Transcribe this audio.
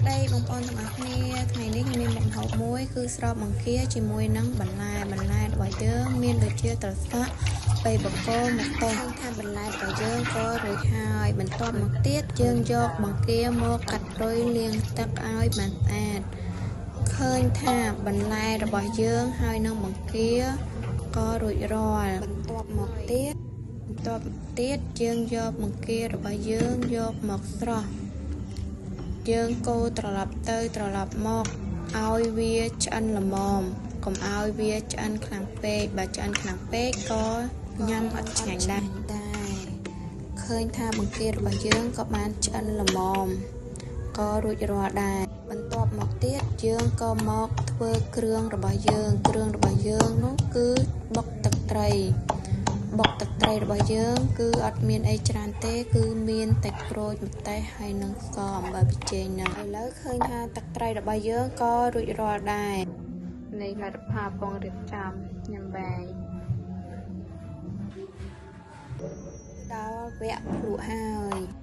ដីបងប្អូនទាំងអស់គ្នាថ្ងៃនេះខ្ញុំមានមុខម្ហូបមួយគឺស្របបង្គាជាមួយនឹងបន្លែបន្លែរបស់យើងមានដូចជាត្រសក់ស្ពៃបកគោម្ទេសថាបន្លែរបស់យើងក៏រួចហើយបន្ទាប់មកទៀតយើងយកបង្គាមកកាត់រុយលាងទឹកឲ្យបានស្អាតឃើញថាបន្លែរបស់យើងហើយនឹងបង្គាក៏រួចរាល់បន្ទាប់មកទៀតបន្ទាប់ទៀតយើងយកបង្គារបស់យើងយកមកស្រោះយើងកូរត្រឡប់ទៅត្រឡប់មកឲ្យវាឆ្អិនល្មមកុំឲ្យវាឆ្អិនខ្លាំងពេកបើឆ្អិនខ្លាំងពេកក៏ញ៉ាំអត់ឆ្ងាញ់ដែរឃើញថាបង្គារបស់យើងក៏បានឆ្អិនល្មមក៏រួចរាល់ដែរបន្ទាប់មកទៀតយើងក៏មកធ្វើគ្រឿងរបស់យើងគ្រឿងរបស់យើងនោះគឺបុកទឹកត្រីបុកទឹកត្រីរបស់យើងគឺអត់មានអីច្រើនទេគឺមានតែក្រូចម្ទេសហើយនិងស្ករអំបិលប៊ីចេងនឹងឥឡូវឃើញថាទឹកត្រីរបស់យើងក៏រួចរាល់ដែរនៃលទ្ធផលពងរៀបចំញ៉ាំបាយដល់វគ្គភ្លក់ហើយ។